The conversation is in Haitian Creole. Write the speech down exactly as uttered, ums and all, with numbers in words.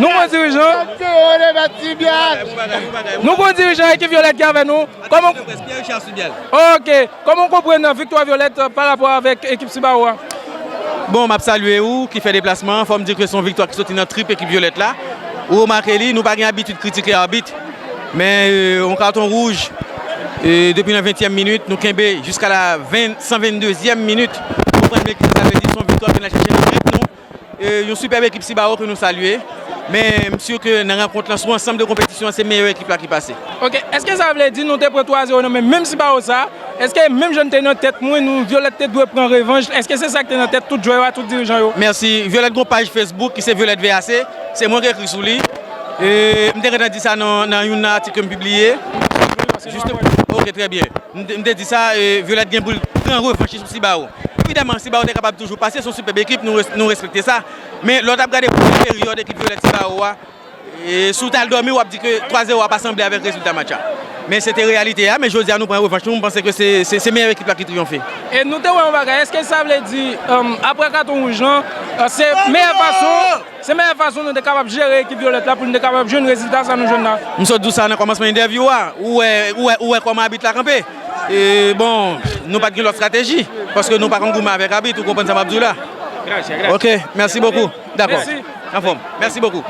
Nou gen dirijan. Nou gen dirijan ekip Vyolèt ki avè nou. Kòman... Ok. Kòman w konprann viktwa Vyolèt pa rapò avèk ekip Cibao a? Bon, m ap salye ou ki fè deplasman an. Fò m di ke se yon viktwa ki soti nan trip ekip Vyolèt la. Ou remake li, nou pa gen abitid kritike abit. Men, euh, yon katon wouj, euh, depi nan ventyèm minit, nou kenbe jiska la ven, san venndezyèm minit. Ou konprann men ki sa vle di, se yon viktwa ke n al chèche nan trip nou. Euh, yon sipèb ekip Cibao ke nou salye. Men, m si ke nan rankont lan, sou ansanm de konpetisyon an, se meyè ekip la ki pase. Ok, èske sa vle di nou te pran twa zewo nan men menm Cibao sa? Èske menm jan n te nan tèt mwen, nou, Vyolèt te dwe pran revanj? Èske se sa k te nan tèt tout jwè yo a, tout dirijan yo? Mèsi. Vyolèt gen yon paj Facebook ki se Vyolèt V A C. Se mwen ki ekri sou li. E m te gentan di sa nan, nan youn nan atik ke m pibliye. Jis, ok, trè byen. M te, m te di sa, e, Vyolèt gen pou l pran revanj sou Cibao. Evidaman, Cibao te kapab toujou pase, se yon sipèb ekip, nou res-, nou respekte sa. Men lè w t ap gade premye peryòd ekip Vyolèt Cibao a, e si w t al dòmi, w ap di ke twa zewo a pa sanble avèk rezilta match la. Men se te reyalite a, men jodi a nou pran revanch nou, m panse ke se, se, se meyè ekip la ki triyonfe. E nou te wè yon bagay, èske sa vle di, um, apre katon wouj lan, uh, se meyè fason, se meyè fason nou te kapab jere ekip Vyolèt la pou nou te kapab jwenn rezilta sa nou jwenn la? M sot di w sa nan kòmansman entèvyou a, ou wè, ou wè, ou wè kòman abit la kanpe. E bon, nou pa t gen lòt estrateji, paske nou pa konn goumen avèk abit, ou konprann sa m ap di w la. Ok, mèsi bokou. Dakò. Anfòm. Mèsi bokou.